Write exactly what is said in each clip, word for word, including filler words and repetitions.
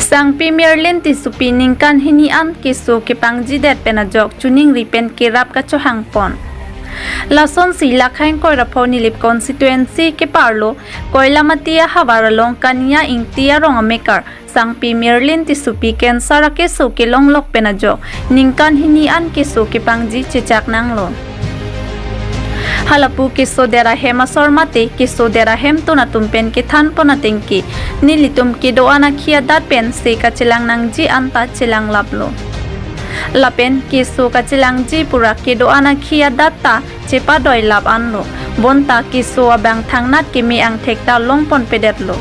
Sangpi Merlin Tissopi ningkan hini an keso kepangjidet pen ajok choningri pen kerap kachohangpon. Lasonsi Lakhaing Koirapho Nilip constituency keparlo Koilamati ahavar along Kania Ingti arong amekar Sangpi Merlin Tissopi cancer akeso kelonglok pen ajok ningkan hini an keso kepangji chechak nanglo. Halapu kesodet ahem asor mate kesodet ahemtun atum pen kethanpon atengke nelitum kedo-an akhi adat pen se kachelang nangji anta chelanglaplo. Lapen keso kachelangji pura kedo-an akhi adat ta chepadoilap anlo. Bonta keso abang thangnat keme angthek ta longponpedetlo.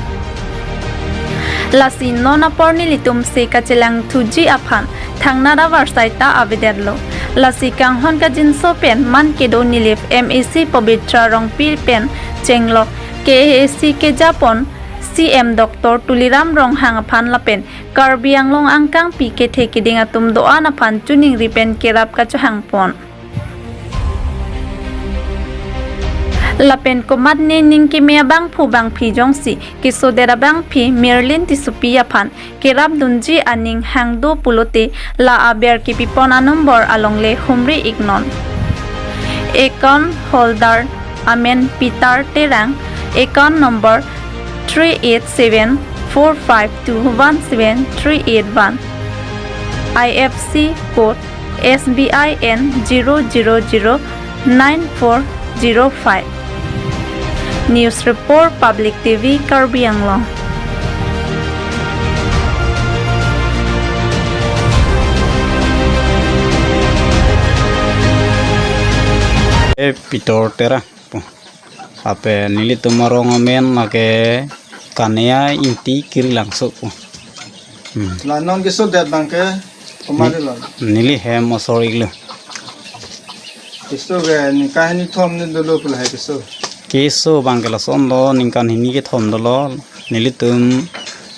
Lasi non apor nelitum se kachelangthuji aphan thangnat avarsai ta avedetlo. Lasi kanghon kangjinso pen man kedo Nilip M A C Pabitra Rongpi pen chenglok K A A C kejapon C M Doctor Tuliram Ronghang aphan lapen Karbi Anglong angkangpi kethe keding atum do-an aphan choningri pen kerap kachohangpon. Lapen komatne ning keme abangphu bangphi jongsi kesodet abangpi Merlin Tissopi aphan kerapdunji aning hangdo pulote la aber kepipon anumber alongle humri iknon. Account holder amen Peter Terang, account number three eight seven four five two one seven three eight one, I F C code S B I N zero zero zero nine four zero five. News report, Public T V, Karbi Anglong. Eh, Peter Terang pu. Lapen nelitum arong amen lake Kania Ingti Kirilangso pu. Hmm. La non kesodet abangke komatne lo? Neli hem asor iklo. Keso ke ningkan hini thom ni dolo pu lahai keso? Keso abangke lason lo, ningkan hini kethom dolo. Nelitum,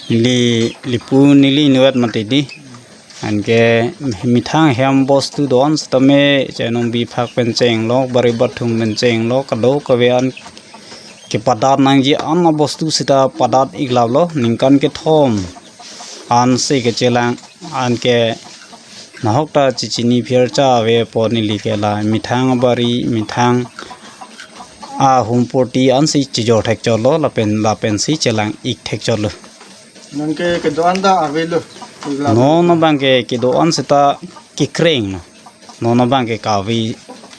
neli lipu neli inutvet mati di. Anke methang hem bostu do-an sitame chenong biphak pen chenglok, bari bathung pen chenglok, kadokave an kepadat nangji an abostu sita padat iklaplo, ningkan kethom ansi kechelang, anke nahok ta chechini phircha ave apot neli ke la methang abari, methang ahumpoti ansi chejor thekchotlo, lapen, lapensi chelang ik thekchotlo. Non ke kedo-an ta avelo. Non abangke kedo-an seta kekreng lo. Non abangke kave,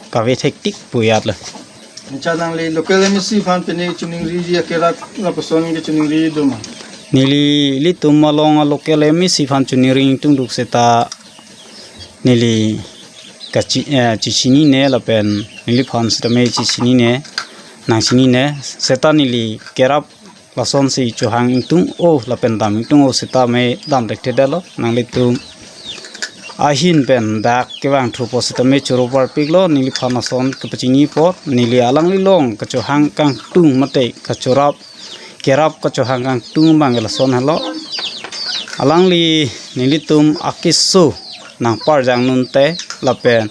kave thektik pu ajat lo. Anchot nangli local M A C aphan pine choningriji akerap lapuson ke choningri do ma? Neli, ilitum along a local M A C aphan choningri ingtungduk seta neli kachi, eh, chechinine lapen neliphan sitame chechinine, nangchinine seta neli kerap lasonsi chohang ingtung-o lapen dam ingtung-o sitame dam thekthedetlo. Nanglitum ahin pen dak kevang thupo sitame choro parpiklo, neliphan lason kepachini apot, neli alangli along kachohang kangtung mate kachorap kerap kachohang kangtung abangke lason helo. Alangli nelitum akeso nangparjang nunte lapen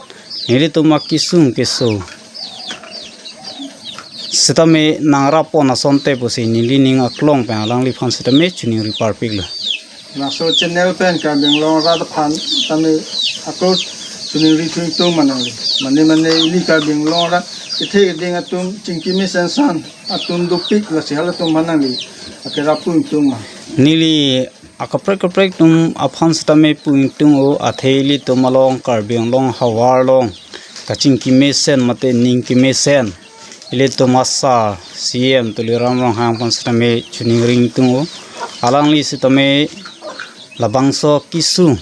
nelitum akesung keso sitame nangrappon asonte pusi nelining aklong pen alangliphan sitame choningri parpiklo. Laso channel pen Karbi Anglong arat aphan tame ako choningri thu ingtung ma nangli? Mane mane ili Karbi Anglong arat kethe keding atum chingki mesen san atum dopik, lasi halatum aphan nangli akerap pu ingtung ma? Neli akaprek kaprek atum aphan sitame pu ingtung-o, athe ilitum along Karbi Anglong ahavar along kachingki mesen mate ningki mesen ilitum asar C M Tuliram Ronghang aphan sitame choningri ingtung-o. Alangli sitame labangso keso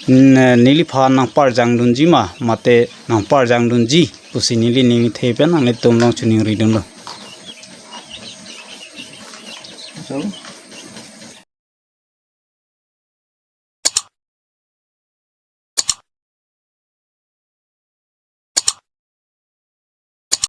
n-, neliphan nangparjang dunji ma mate nangparjang dunji pusi nelining the pen nanglitum along choningri dunlo. So,